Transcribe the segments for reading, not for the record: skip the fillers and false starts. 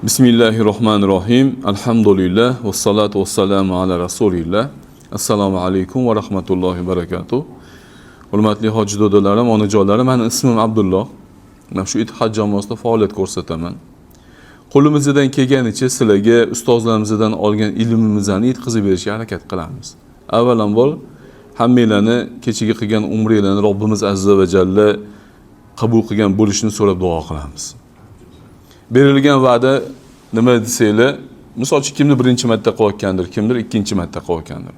Bismillahirrohmanirrohim. Alhamdulillah vassalotu vassalamu ala rasulillah. Assalomu alaykum va rahmatullohi va barakatuh. Hurmatli hoji dodalarim, onajonlarim, mani ismim Abdulloh. Men shu Ittihod jamoasida faoliyat ko'rsataman. Qo'limizdan kelganicha sizlarga ustozlarimizdan olgan ilmimizni yetkazib berishga harakat qilamiz. Avvalambor hammanglarni kechagi qilgan umringlarni Robbimiz azza va jalla qabul qilgan bo'lishini so'rab duo qilamiz. Berilgan va'da nima desanglar, misol uchun kimdir birinchi marta qilayotgandir, kimdir ikkinchi marta qilayotgandir.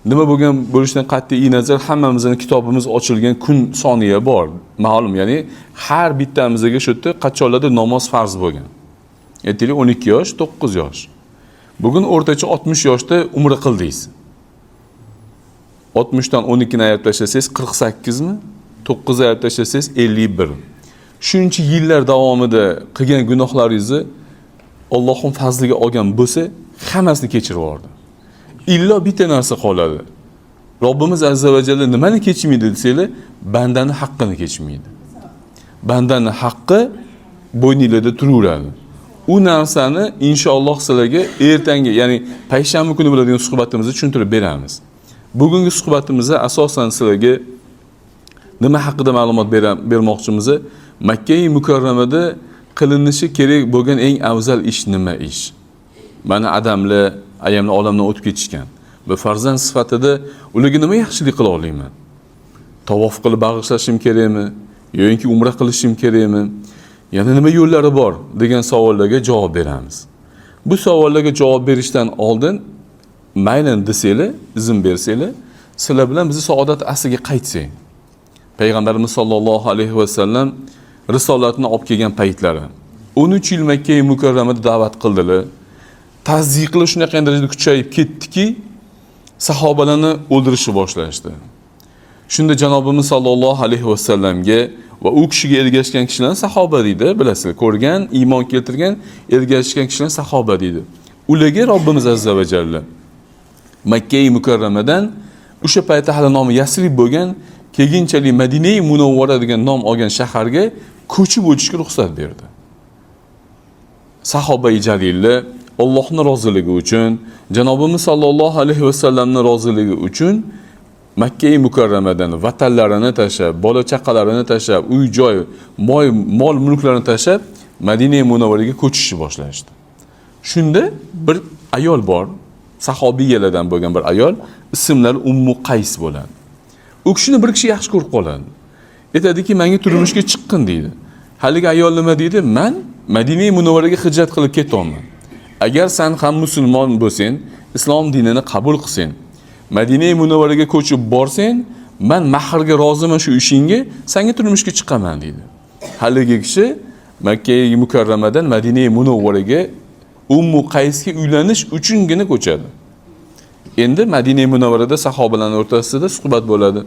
Nima bo'lgan bo'lishidan qat'iy nazar hammamizning kitobimiz ochilgan kun soniya bor. Ma'lum, ya'ni har bittamizga shu yerda qachonlardir namoz farz bo'lgan. Aytaylik 12 yosh, 9 yosh. Bugun o'rtacha 60 yoshda umra qildingiz. 60 dan 12 ni ayirib tashlasangiz 48 mi? 9 ayirib tashlasangiz 51. Shuncha yillar davomida qilgan gunohlaringizni Allohning fazliga olgan bo'lsa, hammasini kechirib yubordi. Illo bitta narsa qoladi. Robbimiz azza va jalla nimani kechmaydi desanglar, bandani haqqini kechmaydi. Bandani haqqi bo'yninglarda turaveradi. U narsani inshaalloh sizlarga ertangi, ya'ni payshanba kuni bo'ladigan suhbatimizda tushuntirib beramiz. Bugungi suhbatimizda asosan sizlarga nima haqida ma'lumot bermoqchimiz? Makka Mukarramada qilinishi kerak bo'lgan eng afzal ish nima ish? Mana adamlar, ayamlar olamdan o'tib ketishgan. Bir farzand sifatida ularga nima yaxshilik qila olaman? Tavof qilib bag'ishlashim kerakmi? Yoki umra qilishim kerakmi? Yana nima yo'llari bor degan savollarga javob beramiz. Bu savollarga javob berishdan oldin mayli desanglar, izn bersanglar, sizlar bilan bizni saodat asriga qaytsak. Payg'ambarimiz sollallohu alayhi vasallam risolatini olib kelgan paytlari 13 yil Makka Mukarramada da'vat qildilar. Tasdiqlar shunaqa darajada kuchayib ketdiki, sahobalarni o'ldirishni boshlashdi. Shunda janobimiz sollallohu alayhi vasallamga va u kishiga ergashgan kishilarni sahoba deydi, bilasizlar, ko'rgan, iymon keltirgan, ergashgan kishilarni sahoba deydi. Ularga Robbimiz azza va jalla Makka Mukarramadan o'sha paytda hali nomi Yasrib bo'lgan, keyinchalik Madinai Munavvara degan nom olgan shaharga ko'chib o'tishga ruxsat berdi. Sahobai jalillar Allohning roziligi uchun, janobimiz sollallohu alayhi vasallamning roziligi uchun Makka Mukarramadan vatanlarini tashlab, bola chaqalarini tashlab, uy joy, mol mulklarini tashlab Madina Munavvaraga ko'chishni boshlashdi. Shunda bir ayol bor, sahobiyalardan bo'lgan bir ayol, ismlari Ummu Qays bo'ladi. U kishini bir kishi yaxshi ko'rib qoladi. Aytadiki, menga turmushga chiqqin deydi. Haligi ayol nima deydi? Men Madina Munavvaraga hijrat qilib ketyapman. Agar sen ham musulmon bo'lsang, islom dinini qabul qilsang, Madina Munavvaraga ko'chib borsang, men mahrga roziman shu ishingga, senga turmushga chiqaman deydi. Haligi kishi Makka Mukarramadan Madina Munavvaraga Ummu Qaysga uylanish uchungina ko'chadi. Endi Madina Munavvarada sahobalarning o'rtasida suhbat bo'ladi.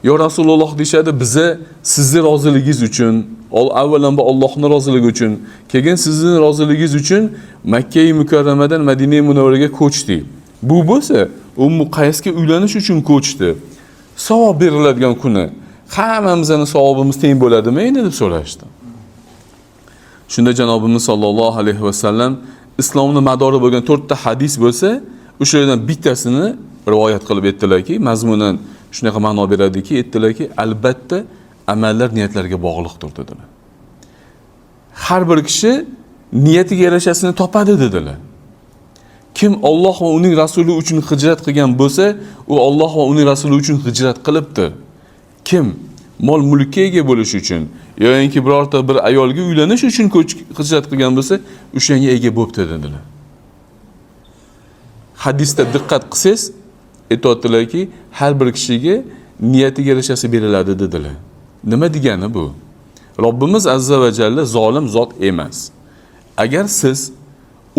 Yo Rasululloh deyshadi, biza sizni roziligingiz uchun, avvalambor Allohning roziligi uchun, keyin sizni roziligingiz uchun Makka Mukarramadan Madina Munavvaraga ko'chdik. Bu bo'lsa Ummu Qaysga uylanish uchun ko'chdi. Savob beriladigan kuni hammamizning savobimiz teng bo'ladimi endi deb so'rashdi. Shunda janobimiz sollallohu alayhi vasallam islomni madori bo'lgan 4 ta hadis bo'lsa, o'shalardan bittasini rivoyat qilib aytdilarki, mazmunan shunaqa ma'no beradiki, aytdilarki, albatta amallar niyatlarga bog'liqdir dedilar. Har bir kishi niyatiga yarashasini topadi dedilar. Kim Alloh va uning rasuli uchun hijrat qilgan bo'lsa, u Alloh va uning rasuli uchun hijrat qilibdi. Kim mol mulkka ega bo'lish uchun yoki birorta bir ayolga uylanish uchun hijrat qilgan bo'lsa, o'shanga ega bo'pti dedilar. Hadisda diqqat qilsangiz, aytyaptilarki, har bir kishiga niyatiga yarashasi beriladi dedilar. Nima degani bu? Robbimiz azza va jalla zolim zot emas. Agar siz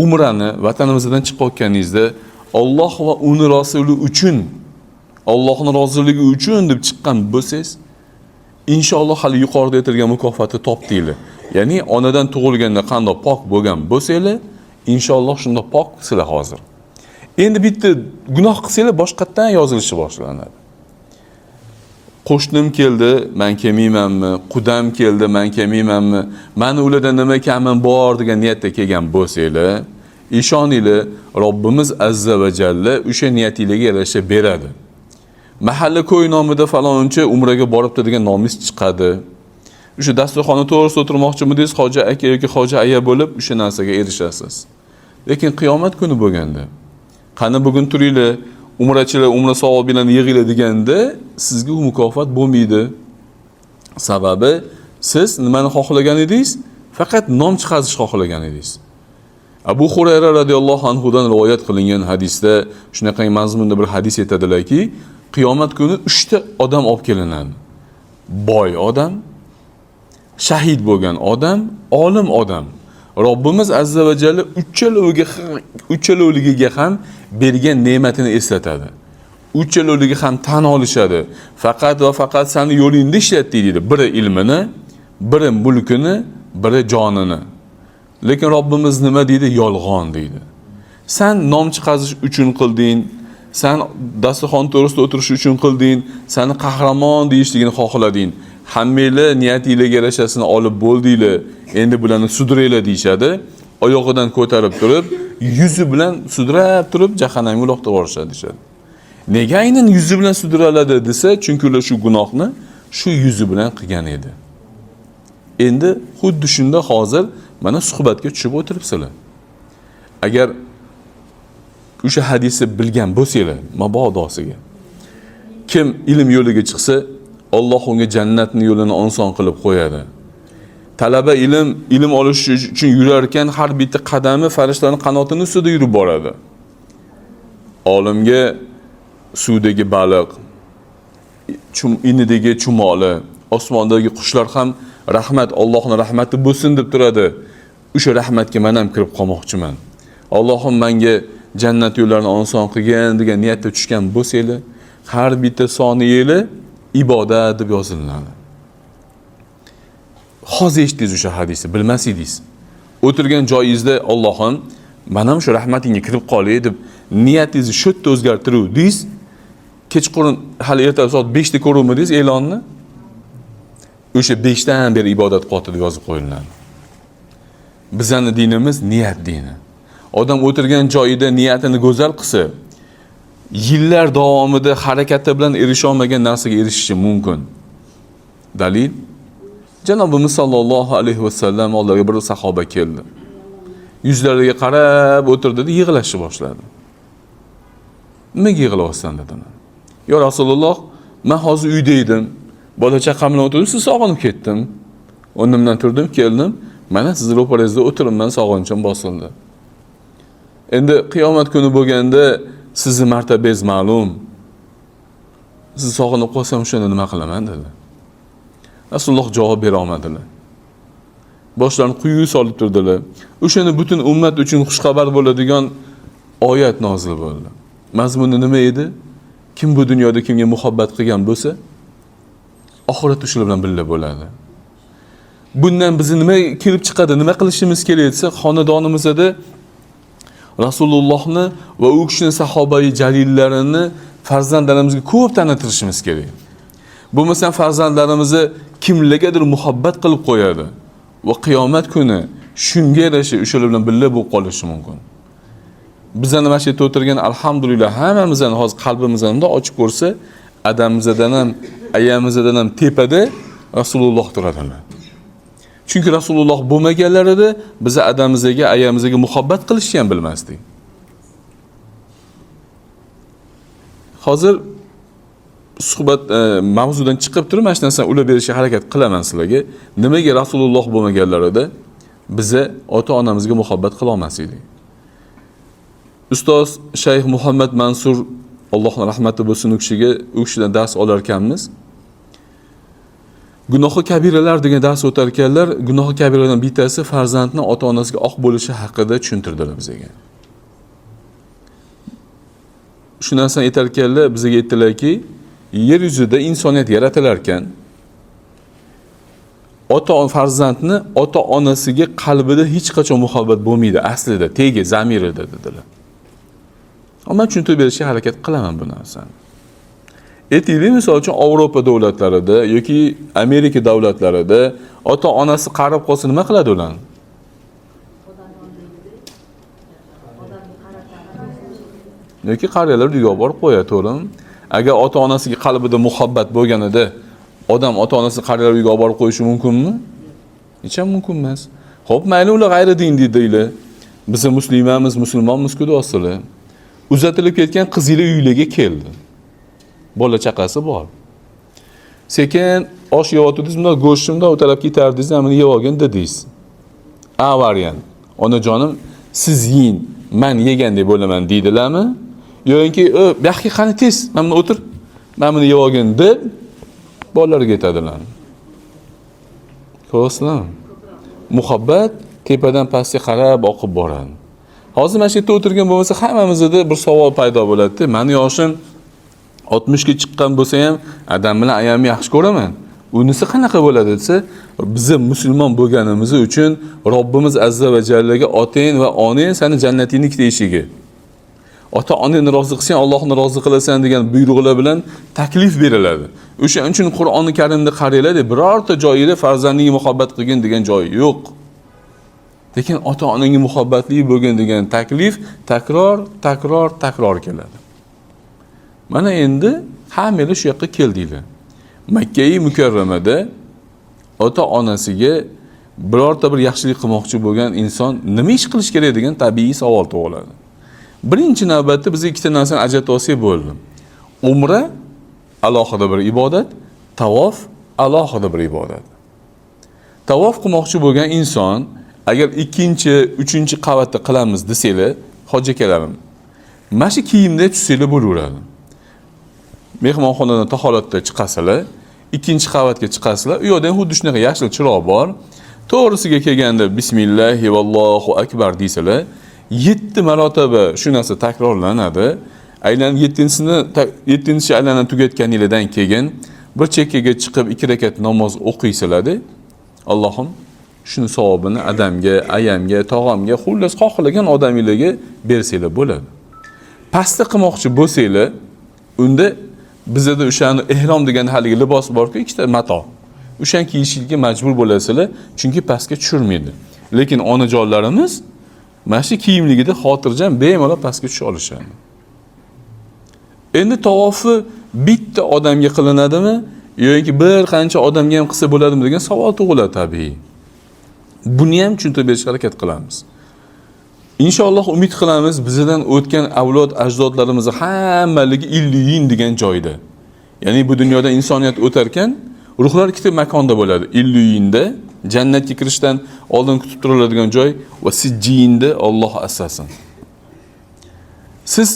umrani vatanimizdan chiqayotganingizda Alloh va uni rasuli uchun, Allohning roziligi uchun deb chiqqan bo'lsangiz, inshaalloh hali yuqorida aytilgan mukofotni topdinglar. Ya'ni onadan tug'ilganda qandoq pok bo'lgan bo'lsanglar, inshaalloh shunda pok sizlar hozir. Endi bitta gunoh qilsanglar boshqatdan yozilishi boshlanadi. Qo'shnim keldi, men kelmaymanmi? Qudam keldi, men kelmaymanmi? Meni ulardan nima kamim bor degan niyatda kelgan bo'lsanglar, ishoninglar, Robbimiz azza va jalla o'sha niyatinglarga yarasha beradi. Mahalla ko'y nomida falonchi umraga boribdi degan nomingiz chiqadi. O'sha dasturxonni to'g'risida o'tirmoqchimidingiz, hoji aka yoki hoji aya bo'lib o'sha narsaga erishasiz. Lekin qiyomat kuni bo'lganda, qani bugun turinglar, umrachilar umra savobi bilan yig'inglar deganda sizga u mukofot bo'lmaydi. Sababi siz nimani xohlagan edingiz? Faqat nom chiqarish xohlagan edingiz. Abu Hurayra radhiyallohu anhu dan rivoyat qilingan hadisda shunaqa mazmunda bir hadis aytadilarki, qiyomat kuni 3 ta odam olib kelinadi. Boy odam, shahid bo'lgan odam, olim odam. Robbimiz azza va jalla uchalovligiga ham bergan ne'matini eslatadi. Uchalovligi ham tan olishadi. Faqat va faqat seni yo'lingda ishlatdi deydi. Biri ilmini, biri mulkini, biri jonini. Lekin Robbimiz nima deydi? Yolg'on deydi. Sen nom chiqarish uchun qilding, sen dasturxon to'g'risida o'tirish uchun qilding, seni qahramon deyishligini xohlading. Hammanglar niyatinglarga yarashasini olib bo'ldinglar, endi bularni sudranglar deyishadi. Oyog'idan ko'tarib turib, yuzi bilan sudrab turib jahannamga uloqtirib yuborishadi deyishadi. Nega aynan yuzi bilan sudraladi desa, chunki ular shu gunohni shu yuzi bilan qilgan edi. Endi xuddi shunda hozir mana suhbatga tushib o'tiribsizlar. Agar o'sha hadisni bilgan bo'lsanglar, mabodosiga kim ilm yo'liga chiqsa, Alloh unga jannatning yo'lini oson qilib qo'yadi. Talaba ilm olish uchun yurar ekan, har bitta qadami farishtaning qanotini ustida yurib boradi. Olimga suvdagi baliq, inidagi chumoli, osmondagi qushlar ham rahmat, Allohning rahmati bo'lsin deb turadi. O'sha rahmatga men ham kirib qolmoqchiman. Allohim menga jannat yo'llarini oson qilgin degan niyatda tushgan bo'lsanglar, har bitta soniyali ibodat deb yoziladi. Hozir eshitdingiz o'sha hadisni, bilmas edingiz. O'tirgan joyingizda Allohim, men ham shu rahmatingga kirib qolay deb niyatingizni shu yerda o'zgartiruvdingiz. Kechqurun hali ertalab soat 5 da ko'ruvmidingiz e'lonni? O'sha 5 dan beri ibodat qilyapti deb yozib qo'yiladi. Bizning dinimiz niyat dini. Odam o'tirgan joyida niyatini go'zal qilsa, yillar davomida harakati bilan erisha olmagan narsaga erishishi mumkin. Dalil: Janobimiz sallallohu alayhi vasallam oldilariga bir sahoba keldi. Yuzlariga qarab o'tirdi, yig'lashni boshladi. Nimaga yig'layapsan dedim. Yo Rasululloh, men hozir uyda edim. Bola chaqam bilan o'tirdim, sizni sog'inib ketdim. O'rnimdan turdim, keldim. Mana sizni ro'parangizda o'tiribman, sog'inchim bosildi. Endi qiyomat kuni bo'lganda sizni martabangiz ma'lum. Sizni sog'inib qolsam o'shanda nima qilaman dedi. Rasululloh javob bera olmadilar. Boshlarini quyi solib turdilar. O'shanda butun ummat uchun xushxabar bo'ladigan oyat nozil bo'ldi. Mazmuni nima edi? Kim bu dunyoda kimga muhabbat qilgan bo'lsa, oxiratda shular bilan birga bo'ladi. Bundan bizni nima kelib chiqadi, nima qilishimiz kerak desa, xonadonimizda Rasulullohni va u kishining sahobai jalillarini farzandlarimizga ko'p tanittirishimiz kerak. Bo'lmasam farzandlarimizni kimlargadir muhabbat qilib qo'yadi va qiyomat kuni shunga yarasha o'shalar bilan birga bo'lib qolishi mumkin. Bizani mana shu yerda o'tirgan alhamdulillah hammamizni hozir qalbimizni bundoq ochib ko'rsa, adamizdan ham, ayamizdan ham tepada Rasululloh turadilar. Chunki Rasululloh bo'lmaganlarida biz adamizga, ayamizga muhabbat qilishni ham bilmasdik. Hozir suhbat mavzudan chiqib turib, mana shu narsani ulab berishga harakat qilaman sizlarga. Nimaga Rasululloh bo'lmaganlarida biza ota-onamizga muhabbat qila olmas edik? Ustoz Shayx Muhammad Mansur, Allohning rahmati bo'lsin u kishiga, u kishidan dars olar ekanmiz. Gunohi kabiralar degan dars o'tar ekanlar, gunohi kabiralardan bittasi farzandni ota-onasiga oq bo'lishi haqida tushuntirdilar bizga. Shu narsani aytar ekanlar, bizga aytdilarki, yer yuzida insoniyat yaratilar ekan, ota farzandni ota-onasiga qalbida hech qachon muhabbat bo'lmaydi aslida, tegi zamirida dedilar. Ammo tushuntirib berishga harakat qilaman bu narsani. Aytaylik, misol uchun Yevropa davlatlarida yoki Amerika davlatlarida ota onasi qarib qolsa nima qiladi ular? Yoki qariyalar uyga olib borib qo'yadi, to'g'rimi? Agar ota onasiga qalbida muhabbat bo'lganida odam ota onasi qariyalar uyga olib borib qo'yishi mumkinmi? Hech ham mumkin emas. Xo'p, mayli ular g'ayri din deydilar. Biz musulmonmiz, musulmonmiz-ku do'stlar. Uzatilib ketgan qizili uylarga keldi. Bola chaqasi bor. Sekin osh yeyotdingiz, bundoq go'shtni bundoq u tarafga itardingiz, buni yeb olgin dedingiz. A variant. Onajonim, siz yeng, men yegandek bo'laman deydilarmi? Yoki bu yoqqa qani tez, mana buni o'tir, mana buni yeb olgin deb bolalarga aytadilar. Ko'rasizlarmi? Muhabbat tepadan pastga qarab oqib boradi. Hozir mana shu yerda o'tirgan bo'lmasa hammamizda bir savol paydo bo'ladi-da. Meni yoshim 60 ga chiqqan bo'lsa ham adam bilan ayamni yaxshi ko'raman. Unisi qanaqa bo'ladi desa, biz musulmon bo'lganimiz uchun Robbimiz azza va jallaga otang va onang seni jannatingning ikkita eshigi. Ota onangni rozi qilsang Allohni rozi qilasan degan buyruqlar bilan taklif beriladi. O'shaning uchun Qur'oni Karimda qaranglar, birorta joyida farzandingga muhabbat qilgin degan joyi yo'q. Lekin ota onangga muhabbatli bo'lgin degan taklif takror, takror, takror keladi. Mana endi hammanglar shu yoqqa keldinglar. Makkai Mukarramada ota onasiga birorta bir yaxshilik qilmoqchi bo'lgan inson nima ish qilish kerak degan tabiiy savol tug'iladi. Birinchi navbatda biz ikkita narsani ajratib olsak bo'ldi. Umra alohida bir ibodat, tavof alohida bir ibodat. Tavof qilmoqchi bo'lgan inson agar ikkinchi, uchinchi qavatda qilamiz desanglar, hoji akalarim, mana shu kiyimda tushsanglar bo'laveradi. Mehmonxonadan tahoratda chiqasizlar, ikkinchi qavatga chiqasizlar, u yerda ham xuddi shunaqa yashil chiroq bor. To'g'risiga kelganda bismillahi vallohu akbar deysizlar, 7 marotaba shu narsa takrorlanadi. Aylanib 7-chi aylanib tugatganinglardan keyin bir chekkaga chiqib 2 rakat namoz o'qiysizlar-da, Allohim shuni savobini adamga, ayamga, tog'amga, xullas xohlagan odaminglarga bersanglar bo'ladi. Pastda qilmoqchi bo'lsanglar, unda bizda o'shani ehrom degan haligi libos bor-ku, ikkita mato. O'shani kiyishga majbur bo'lasizlar, chunki pastga tushirmaydi. Lekin onajonlarimiz mana shu kiyimligida xotirjam bemalol pastga tusha olishadi. Endi tavofi bitta odamga qilinadimi yoki bir qancha odamga ham qilsa bo'ladimi degan savol tug'iladi tabiiy. Buni ham tushuntirib berishga harakat qilamiz. Inshaalloh umid qilamiz, bizdan o'tgan avlod ajdodlarimiz hammaligi illiyin degan joyda. Ya'ni bu dunyoda insoniyat o'tarkan, ruhlar ikkita makonda bo'ladi. Illiyinda, jannatga kirishdan oldin kutib turiladigan joy va sijjinda Alloh asrasin. Siz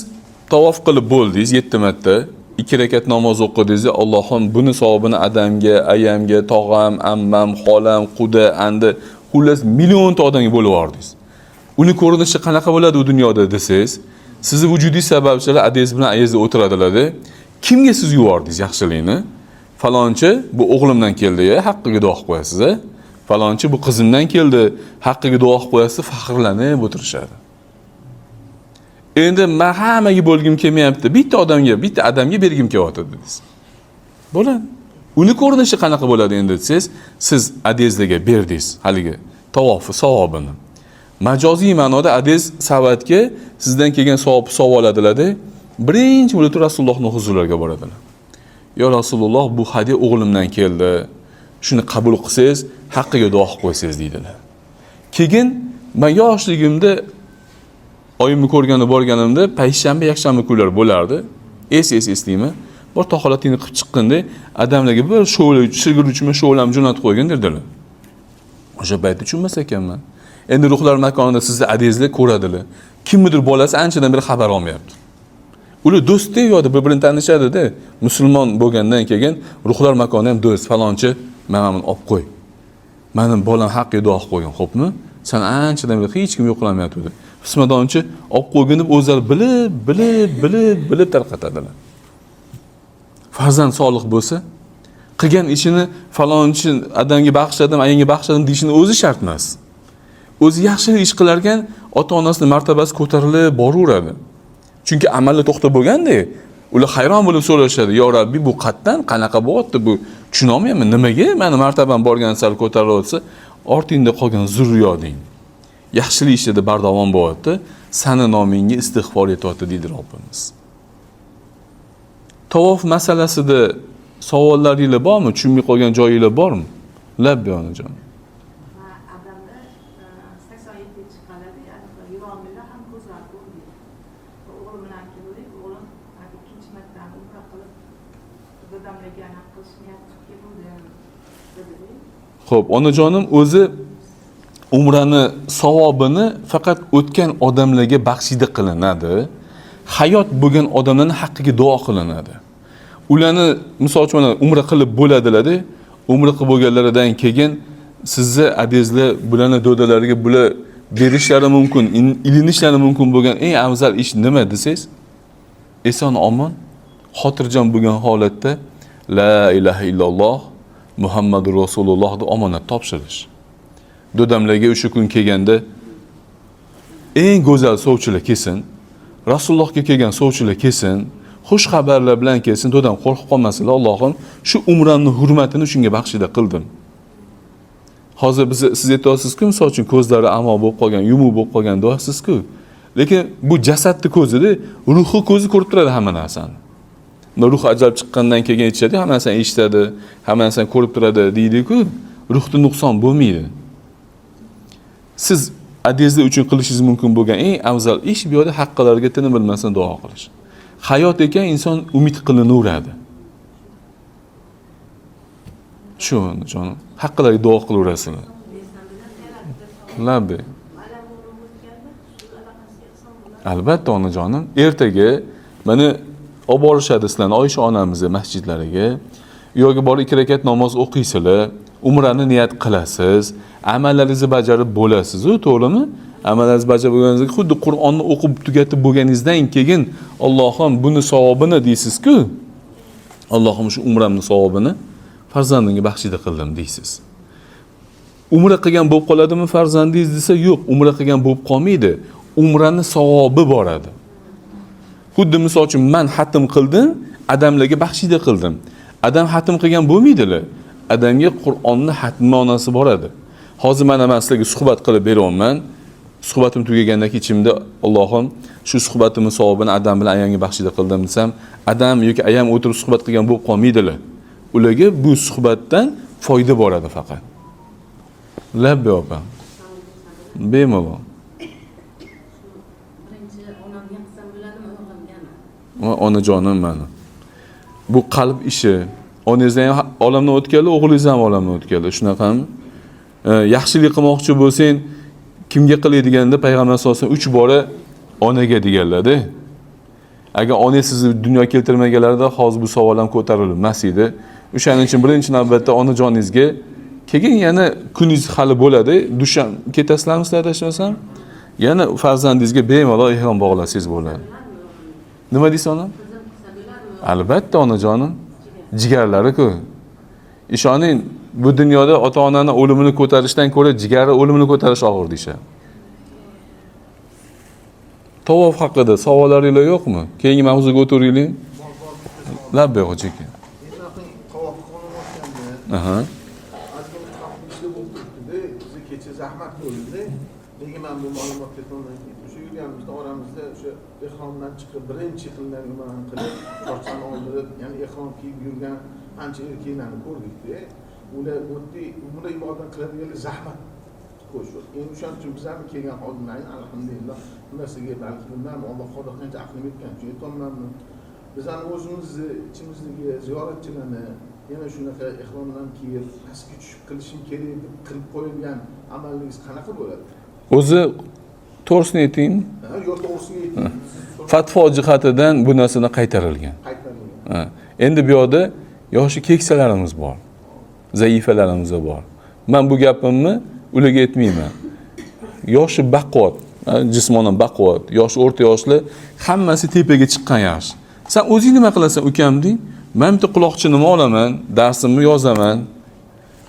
tavof qilib bo'ldingiz 7 marta, 2 rakat namoz o'qidingiz, Allohim buni savobini adamga, ayamga, tog'am, ammam, xolam, quda, andi, xullas millionta odamga bo'lib yubordingiz. Uni ko'rinishi qanaqa bo'ladi u dunyoda desangiz, sizni vujudingiz sababchilar adangiz bilan ayangizda o'tiradilar-da. Kimga siz yubordingiz yaxshilikni? Falonchi bu o'g'limdan keldi, ya, haqqiga duo qilib qo'yasiz, a? Falonchi bu qizimdan keldi, haqqiga duo qilib qo'yasiz, faxrlanib o'tirishadi. Endi men hammaga bo'lgim kelmayapti, bitta odamga, bitta adamga bergim kelyapti dedingiz. Bo'ladi. Uni ko'rinishi qanaqa bo'ladi endi desangiz, siz adangizga berdingiz haligi tavofi savobini. Majoziy ma'noda adangiz savatga sizdan kelgan savob sovib oladilar-da, birinchi bo'lib Rasulullohning huzurlariga boradilar. Yo Rasululloh, bu hadya o'g'limdan keldi. Shuni qabul qilsangiz, haqqiga duo qilib qo'ysangiz deydilar. Keyin men yoshligimda oyimni ko'rgani borganimda payshanba, yakshanba kunlar bo'lardi. Eslayman. Bir tahoratingni qilib chiqqanda adamlarga bir shovla, shirguruvchimi shovlam jo'natib qo'ygan dedilar. O'sha paytda tushunmas ekanman. Endi ruhlar makonida sizni adangizlar ko'radilar. Kimnidir bolasi anchadan beri xabar olmayapti. Ular do'stda yo'qda bir-birini tanishadi-da. Musulmon bo'lgandan keyin ruhlar makonida ham do'st, falonchi, mana buni olib qo'y. Meni bolam haqqiga duo qilib qo'ygan, xo'pmi? Sen anchadan beri hech kim yo'qlamayapti. Pismadonchi olib qo'ygin deb o'zlari bilib, bilib, bilib, bilib tarqatadilar. Farzand solih bo'lsa, qilgan ishini falonchi adamga bag'ishladim, ayanga bag'ishladim deyishini o'zi shart emas. O'zi yaxshi ish qilar ekan, ota-onasining martabasi ko'tarilib boraveradi. Chunki amalda to'xtab bo'lganda, Ular hayron bo'lib so'rashadi: "Yo Rabbi, bu qayerdan, qanaqa bo'lyapti bu? Tushunolmayapman, nimaga mani martabam borgan sari ko'tarilyapti? Ortingda qolgan zurriyoding yaxshilik ishida bardavom bo'lyapti, sani nomingga istig'for etyapti", deydi Robbimiz. Tavof masalasida savollaringlar bormi? Tushunmay qolgan joyinglar bormi? Labbay, onajon. Adamda 87 chiqqanlarda yurolmaydi ham, ko'zlari ko'rmaydi. O'g'lim bilan keldik, o'g'lim ikkinchi marta umra qilib, dadamlarga anaqa qilish niyat qilib keluvdim, dedi. Xo'p, onajonim, o'zi umrani savobini faqat o'tgan odamlarga baxshida qilinadi. Hayot bo'lgan odamlarning haqqiga duo qilinadi. Ularni, misol uchun, mana umra qilib bo'ladilar-da, umra qilib bo'lganlaridan keyin sizni adezlar bularni dodalariga bular berishlari mumkin, ilinishlari mumkin bo'lgan eng afzal ish nima desangiz, eson omon, xotirjam bo'lgan holatda la ilaha illalloh Muhammadur Rasululloh deb omonat topshirish. Dodamlarga o'sha kun kelganda eng go'zal sovchilar kelsin, Rasulullohga kelgan sovchilar kelsin, xush xabarlar bilan kelsin, dodam qo'rqib qolmasinlar, Allohim shu umramni hurmatini shunga baxshida qildim. Hozir biz, siz aytyapsiz-ku, misol uchun, ko'zlari amo bo'lib qolgan, yumuq bo'lib qolgan deyapsiz-ku. Lekin bu jasadni ko'zida, ruhi ko'zi ko'rib turadi hamma narsani. Ruh ajralib chiqqandan keyin aytishadi, hamma narsani eshitadi, hamma narsani ko'rib turadi deydi-ku, ruhda nuqson bo'lmaydi. Siz adezlar uchun qilishingiz mumkin bo'lgan eng afzal ish bu yerda haqqilariga tinim bilmasdan duo qilish. Hayot ekan, inson umid qilinaveradi. Shu jonim, haqqilariga duo qilaverasizlar. Labbay. Albatta, onajonim, ertaga mana olib borishadi sizlarni Oysha onamizni masjidlariga. U yerga borib 2 rakat namoz o'qiysizlar, umrani niyat qilasiz, amallaringizni bajarib bo'lasiz-u, to'g'rimi? Amallaringizni bajarib bo'lganingizda xuddi Qur'onni o'qib tugatib bo'lganingizdan keyin Allohim buni savobini deysiz-ku. Allohim shu umramning savobini farzandimga baxshida qildim deysiz. Umra qilgan bo'lib qoladimi farzandingiz desa, yo'q, umra qilgan bo'lib qolmaydi. Umrani savobi boradi. Xuddi misol uchun men xatm qildim, adamlarga baxshida qildim. Adam xatm qilgan bo'lmaydilar. Adamga Qur'onni xatm ma'nosi boradi. Hozir mana men sizlarga suhbat qilib beryapman. Suhbatim tugagandan keyin ichimda Allohim shu suhbatimning savobini adam bilan ayamga baxshida qildim desam, adam yoki ayam o'tirib suhbat qilgan bo'lib qolmaydilar. Ularga bu suhbatdan foyda boradi faqat. Labbay opa. Bemalol. Birinchi onamga qilsam bo'ladimi, o'g'limgami? Onajonim mani. Bu qalb ishi. Onangiz ham olamdan o'tganlar, o'g'lingiz ham olamdan o'tganlar. Shunaqami? Yaxshilik qilmoqchi bo'lsang, kimga qilay deganda payg'ambar sollallohu alayhi vasallam 3 bora onaga deganlar-da. Agar onangiz sizni dunyoga keltirmaganlarida hozir bu savol ham ko'tarilmas edi. O'shaning uchun birinchi navbatda onajoningizga, keyin yana kuningiz hali bo'ladi. Dushanba ketasizlarmi sizlar adashmasam? Yana farzandingizga bemalol ehrom bog'lasangiz bo'ladi. Nima deysiz onam? Albatta onajonim. Jigarlari-ku. Ishoning, bu dunyoda ota-onani o'limini ko'tarishdan ko'ra jigari o'limini ko'tarish og'ir deyishadi. Tavof haqida savollaringlar yo'qmi? Keyingi mavzuga o'tiraylik. Labbay, hoji aka. Tavof qilinayotganda ozgina xavfli ishlar bo'lib turibdi-da, bizga kecha zahmat bo'ldi. Lekin man bu ma'lumot ketgandan keyin o'sha yurganimizda oramizda o'sha ehromdan chiqib birinchi qilingan umrani qilib, sochlarni oldirib, ya'ni ehrom kiyib yurgan ancha erkaklarni ko'rdikda. Ular oddiy umra ibodat qiladiganlar zahmat qo'yishyapti. Endi o'shaning uchun bizlarni kelgan xodimlarni, alhamdulillah, bu narsaga balki bilmadim, Alloh qodir qancha aqlim yetgan uchun aytyapmanmi, bizlarni o'zimizni ichimizdagi ziyoratchilarni yana shunaqa ehromdan kiyib pastga tushib qilishim kerak deb qilib qo'yilgan amalingiz qanaqa bo'ladi? O'zi to'g'risini aytaymi? Ha, yo'q, to'g'risini ayting. Fatvo jihatidan bu narsadan qaytarilgan. Qaytarilgan. Ha. Endi bu yoqda yoshi keksalarimiz bor, zaifalarimiz bor. Men bu gapimni ularga aytmayman. Yoshi baquvvat, jismonan baquvvat, yoshi o'rta yoshli hammasi tepaga chiqqan yaxshi. Sen o'zing nima qilasan ukam deng? Men bitta quloqchinimni olaman, darsimni yozaman,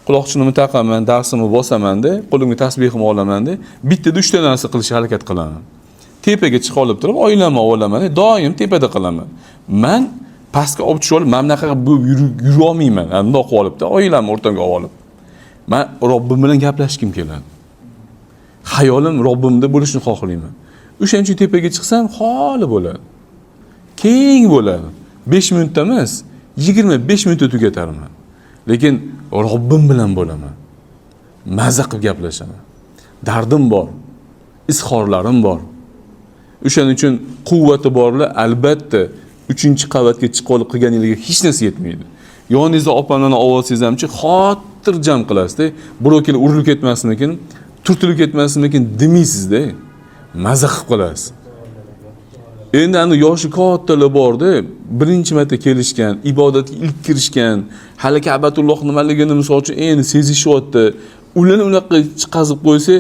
quloqchinimni taqaman, darsimni bosaman-da, qo'limga tasbehimni olaman-da, bittada 3 ta narsa qilishga harakat qilaman. Tepaga chiqib olib turib, oilamni olaman, doim tepada qilaman. Man pastga olib tushib olib, mana bunaqa bo'lib yura olmayman. Bundoq qilib olibda, oilamni o'rtamga olib olib. Man Robbim bilan gaplashgim keladi. Xayolim Robbimda bo'lishini xohlayman. O'shaning uchun tepaga chiqsam xoli bo'ladi. Keng bo'ladi. 5 minutda emas, 25 minutda tugatarman. Lekin Robbim bilan bo'laman. Maza qilib gaplashaman. Dardim bor, izhorlarim bor. O'shaning uchun quvvati borlar albatta 3-qavatga chiqib olib qilganligiga hech narsa yetmaydi. Yoningizda opamlarni ovozingiz hamchi xotirjam qilasizda, birov kelib urilib ketmasinmikin, turtilib ketmasinmikin demaysizda. Maza qilib qolasiz. Endi ana yoshi kattalar borda, birinchi marta kelishgan, ibodatga ilk kirishgan, hali Ka'batulloh nimaligini misol uchun endi sezishyapti. Ularni unaqa chiqazib qo'ysa,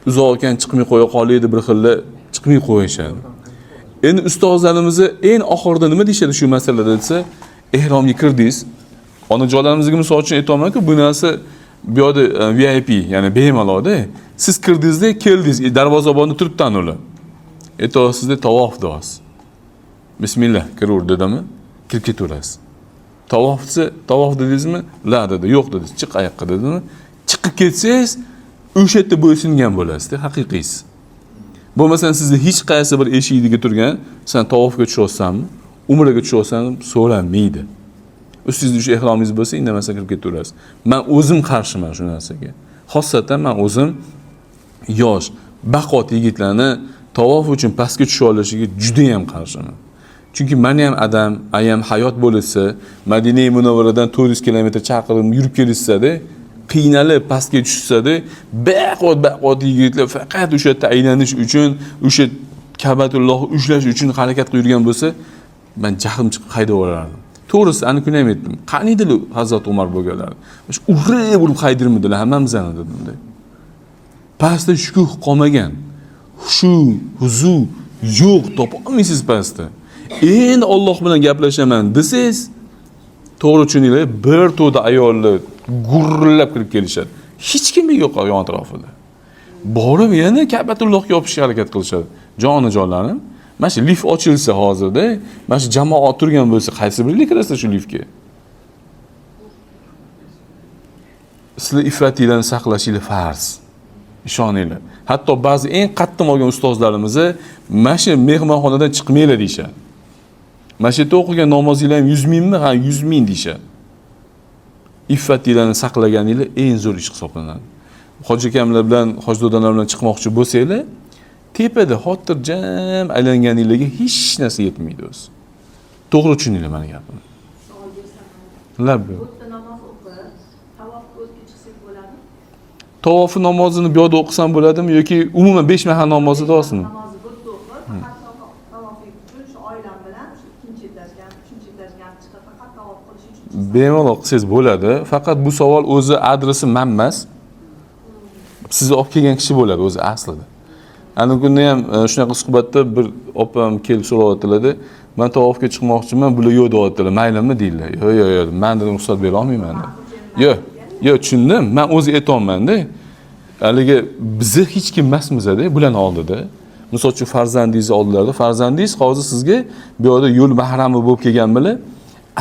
uzoq ekan chiqmay qo'ya qolaydi, bir xilla chiqmay qo'yishadi. Endi ustozlarimizni eng oxirida nima deyishadi shu masalada desa, ehromga kirdingiz. Onajonlarimizga misol uchun aytamanku, bu narsa bu yerda VIP, ya'ni bemalolda. Siz kirdingizda, keldingiz, darvozabonni turibdi ular. Aytyapsizda tavof deyapsiz. Bismillah, kiraver dedimi? Kirib ketaverasiz. Tavof desa, tavof dedingizmi? La dedi, yo'q dedi, chiq oyoqqa dedimi? Chiqib ketsangiz, o'sha yerda bo'ysungan bo'lasizda, haqiqiysiz. Bo'lmasam sizni hech qaysi bir eshigiga turgan, sen tavofga tushyapsanmi, umraga tushyapsanmi so'ramaydi. Ustingizda o'sha ehromingiz bo'lsa, indamasdan kirib ketaverasiz. Men o'zim qarshiman shu narsaga. Xossatan men o'zim yosh, baquvvat yigitlarni tavof uchun pastga tusha olishiga juda ham qarshiman. Chunki meni ham adam, ayam hayot bo'lsa, Madina Munavvaradan 400 kilometr chaqirim yurib kelishsa-da, qiynalib pastga tushsa-da, baquvvat yigitlar faqat o'sha yerda aylanish uchun, o'sha Ka'batullohni ushlash uchun harakat qilib yurgan bo'lsa, men jahlim chiqib haydab yuborardim. To'g'risi, ani kuni ham aytdim. Qaniydilar Hazrat Umar bo'lganlar. O'sha urib urib haydirmidilar hammamizni dedim-da. Pastda shukuh qolmagan. Xushu, huzur yo'q, topa olmaysiz pastda. Endi Alloh bilan gaplashaman desangiz, to'g'ri tushuninglar, bir to'da ayollar gurillab kirib kelishadi. Hech kim yo'q yon atrofida. Borib yana Ka'batullohga yopishishga harakat qilishadi. Jonajonlarim, mana shu lift ochilsa hozirda, mana shu jamoat turgan bo'lsa, qaysi biri kirasiz shu liftga? Sizlar iffatinglarni saqlashingiz farz. Ishoninglar. Hatto ba'zi eng qattiq olgan ustozlarimiz mana shu mehmonxonadan chiqmanglar deyishadi. Mana shu yerda o'qigan namozinglar ham 100 mingmi? Ha, 100 ming deyishadi. Iffatinglarni saqlaganinglar eng zo'r ish hisoblanadi. Hoji akamlar bilan, hoji dodalar bilan chiqmoqchi bo'lsanglar, tepada xotirjam aylanganinglarga hech narsa yetmaydi o'zi. To'g'ri tushuninglar meni gapimni. Savol bersam. Labbi. Bu yerda namoz o'qib, tavofga o'tga chiqsak bo'ladimi? Tavofi namozini bu yoqda o'qisam bo'ladimi yoki umuman 5 mahal namozni deyapsizmi? Namozni bu yerda o'qib, faqat tavof uchun shu oilam bilan shu ikkinchi etajga, uchinchi etajga chiqib faqat tavof qilish uchun chiqsam. Bemalol qilsangiz bo'ladi. Faqat bu savol o'zi adresi men emas. Sizni olib kelgan kishi bo'ladi o'zi aslida. Ana kunda ham shunaqa suhbatda bir opam kelib so'rayaptilar-da, men tavofga chiqmoqchiman, bular yo'q deyaptilar. Maylimi deydilar. Yo'q, yo'q, yo'q, men dedim ruxsat bera olmayman dedim. Yo'q, yo'q, tushundim. Men o'zi aytyapman-da. Haligi bizni hech kim emasmiz-da bularning oldida. Misol uchun farzandingizni oldilarida, farzandingiz hozir sizga bu yoqda yo'l mahrami bo'lib kelgan bilan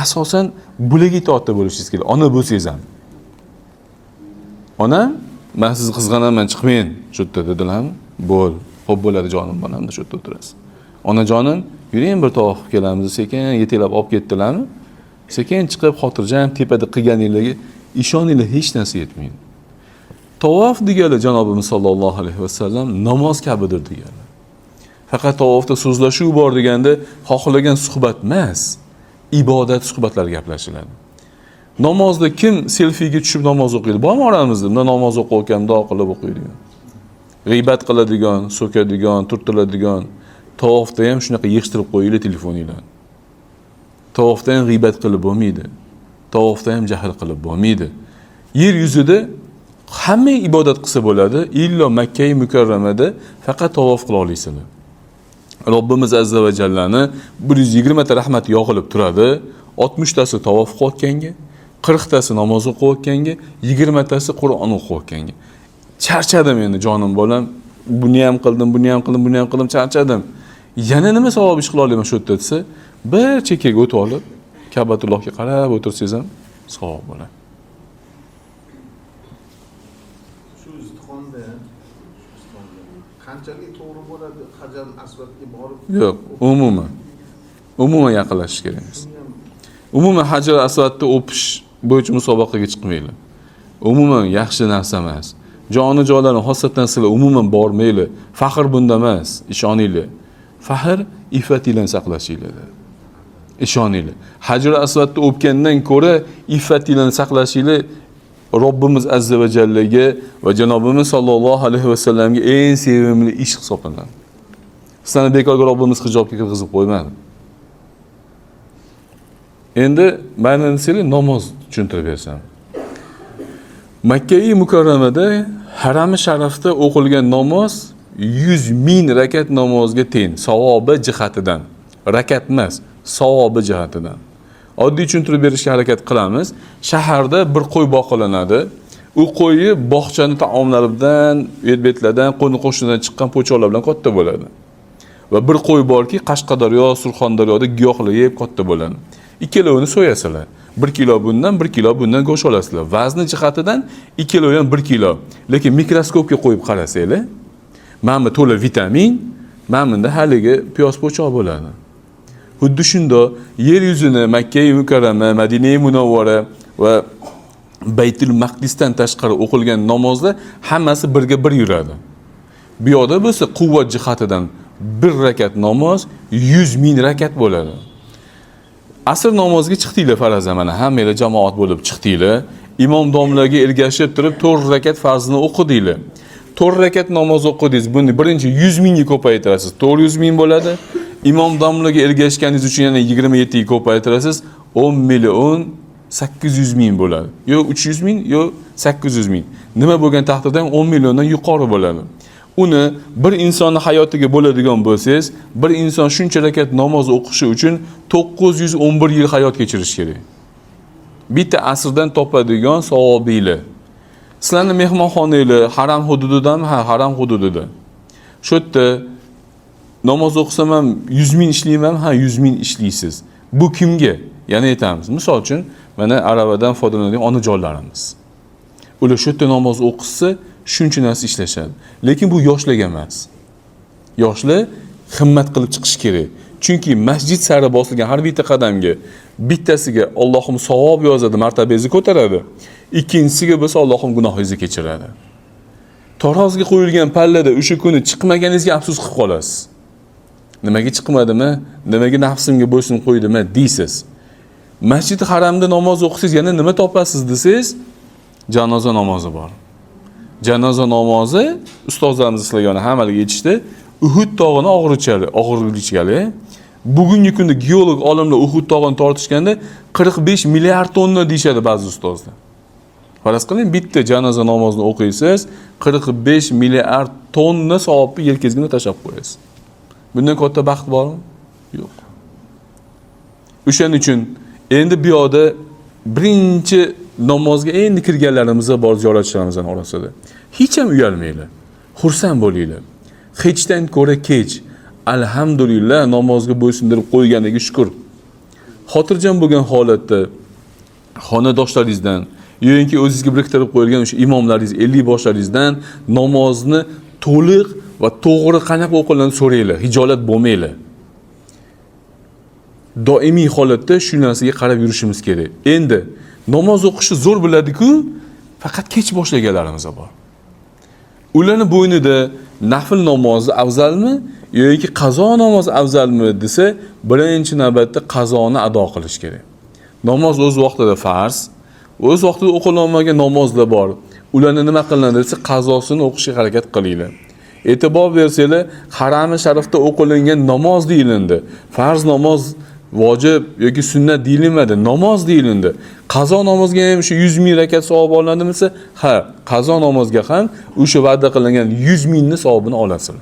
asosan bularga itoatda bo'lishingiz kerak. Ona bo'lsangiz ham. Onam, men sizni qizg'anaman, chiqmang shu yerda dedilarmi? Bo'l, xo'p bo'ladi jonim bolam, shu yerda o'tirasiz. Onajonim, yuring bir tavof qilib kelamiz, sekin yetaklab olib ketdilarmi? Sekin chiqib xotirjam tepada qilganinglarga ishoninglar, hech narsa yetmaydi. Tavof degani janobimiz sollallohu alayhi vasallam namoz kabidir degani. Faqat tavofda so'zlashuv bor deganda xohlagan suhbat emas, ibodat suhbatlari gaplashiladi. Namozda kim selfiga tushib namoz o'qiydi? Bormi oramizda? Bunda namoz o'qiyotgan, duo qilib o'qiydigan. G'iybat qiladigan, so'kadigan, turtiladigan. Tavofda ham shunaqa yig'ishtirib qo'yinglar telefoninglarni. Tavofda ham g'iybat qilib bo'lmaydi. Tavofda ham jahl qilib bo'lmaydi. Yer yuzida hamma ibodat qilsa bo'ladi, illo Makka mukarramada faqat tavof qila olasizlar. Robbimiz azza va jallani 120 ta rahmat yog'ilib turadi. 60 tasi tavof qilayotganga, 40 tasi namoz o'qiyotganga, 20 tasi Qur'on o'qiyotganga. Charchadim endi jonim bolam, buni ham qildim, buni ham qildim, buni ham qildim, charchadim. Yana nima savob ish qila olaman shu yerda desa, Bir chekkaga o'tib olib, Ka'batullohga qarab o'tirsangiz ham savob bo'ladi. Shu izdihomda qanchalik to'g'ri bo'ladi Hajar Asvadga borib? Yo'q, umuman yaqinlashish kerak emas. Umuman Hajar Asvadni o'pish bo'yicha musobaqaga chiqmanglar. Umuman yaxshi narsa emas. Joni jonlarim, xosatan sizlar umuman bormanglar. Faxr bunda emas, ishoninglar. Faxr iffatinglarni saqlashinglarda. Ishoninglar. Hajar Asvadni o'pgandan ko'ra iffatinglarni saqlashinglar Robbimiz azza va jallaga va janobimiz sollallohu alayhi vasallamga eng sevimli ish hisoblanadi. Sizlarni bekorga Robbimiz hijobga kirgizib qo'ymadi. Endi mana desanglar namoz tushuntirib bersam. Makkai Mukarramada harami sharafda o'qilgan namoz 100 ming rakat namozga teng, savobi jihatidan. Rakat emas, savobi jihatidan. Oddiy tushuntirib berishga harakat qilamiz. Shaharda bir qo'y boqilinadi. U qo'yi bog'chani taomlari bilan, betlardan, qo'ni qo'shnidan chiqqan po'choqlar bilan katta bo'ladi. Va bir qo'y borki, Qashqadaryo, Surxondaryoda giyohlar yeb katta bo'ladi. Ikkalovini so'yasizlar. 1 kilo bundan, 1 kilo bundan go'sht olasizlar. Vazni jihatidan ikkalovi ham 1 kilo. Lekin mikroskopga qo'yib qarasanglar, mana bu to'la vitamin, mana bunda haligi piyoz po'choq bo'ladi. Xuddi shunda yer yuzini Makka Mukarrama, Madina Munavvara va Baytul Maqdisdan tashqari o'qilgan namozlar hammasi birga bir yuradi. Bu yoqda bo'lsa quvvat jihatidan bir rakat namoz 100 ming rakat bo'ladi. Asr namoziga chiqdinglar farazan, mana hammanglar jamoat bo'lib chiqdinglar. Imom domlaga ergashib turib 4 rakat farzini o'qidinglar. 4 rakat namoz o'qidingiz. Buni birinchi 100 mingga ko'paytirasiz. 400 ming bo'ladi. Imom domlaga ergashganingiz uchun yana 27 ga ko'paytirasiz. 10 million 800 ming bo'ladi. Yo 300 ming, yo 800 ming. Nima bo'lgan taqdirda ham 10 milliondan yuqori bo'ladi. Uni bir insonning hayotiga bo'ladigan bo'lsangiz, bir inson shuncha rakat namoz o'qishi uchun 911 yil hayot kechirish kerak. Bitta asrdan topadigan savobinglar. Sizlarning mehmonxonanglar haram hududidami? Ha, haram hududida. Shu yerda namoz o'qisam ham 100 ming ishlayman, ha, 100 ming ishlaysiz. Bu kimga? Yana aytamiz. Misol uchun, mana aravadan foydalanadigan onajonlarimiz. Ular shu yerda namoz o'qishsa, shuncha narsa ishlashadi. Lekin bu yoshlarga emas. Yoshlar himmat qilib chiqish kerak. Chunki masjid sari bosilgan har bitta qadamga bittasiga Allohim savob yozadi, martabangizni ko'taradi. Ikkinchisiga bo'lsa Allohim gunohingizni kechiradi. Tarozga qo'yilgan pallada o'sha kuni chiqmaganingizga afsus qilib qolasiz. Nimaga chiqmadimi? Nimaga nafsimga bo'ysunib qo'ydimi deysiz. Masjid haramda namoz o'qisangiz yana nima topasiz desangiz, janoza namozi bor. Janoza namozi ustozlarimiz sizlarga hammaligi aytishdi. Uhud tog'ini og'irlichgali. Bugungi kunda geolog olimlar Uhud tog'ini tortishganda 45 milliard tonna deyishadi ba'zi ustozlar. Faraz qiling, bitta janoza namozini o'qiysiz, 45 milliard tonna savobni yelkangizga tashlab qo'yasiz. Bundan katta baxt bormi? Yo'q. O'shaning uchun endi bu yoqda birinchi namozga endi kirganlarimiz bor ziyoratchilarimizning orasida. Hech ham uyalmanglar. Xursand bo'linglar. Hechdan ko'ra kech. Alhamdulillah namozga bo'ysundirib qo'yganiga shukr. Xotirjam bo'lgan holatda xonadoshlaringizdan yoki o'zingizga biriktirib qo'yilgan o'sha imomlaringiz, 50 boshlaringizdan namozni to'liq va to'g'ri qanaqa o'qilinishini so'ranglar, hijolat bo'lmanglar. Doimiy holatda shu narsaga qarab yurishimiz kerak. Endi namoz o'qishni zo'r biladi-ku, faqat kech boshlaganlarimiz bor. Ularni bo'ynida nafl namozi afzalmi yoki qazo namozi afzalmi desa, birinchi navbatda qazoni ado qilish kerak. Namoz o'z vaqtida farz, o'z vaqtida o'qilmagan namozlar bor. Ularni nima qilinadi desa, qazosini o'qishga harakat qilinglar. E'tibor bersanglar, harami sharifda o'qilingan namoz deyilindi. Farz namoz vojib yoki sunnat deyilmadi, namoz deyilindi. Qazo namozga ham shu 100 ming rakat savob olinadimi desa, ha, qazo namozga ham o'sha va'da qilingan 100 mingni savobini olasizlar.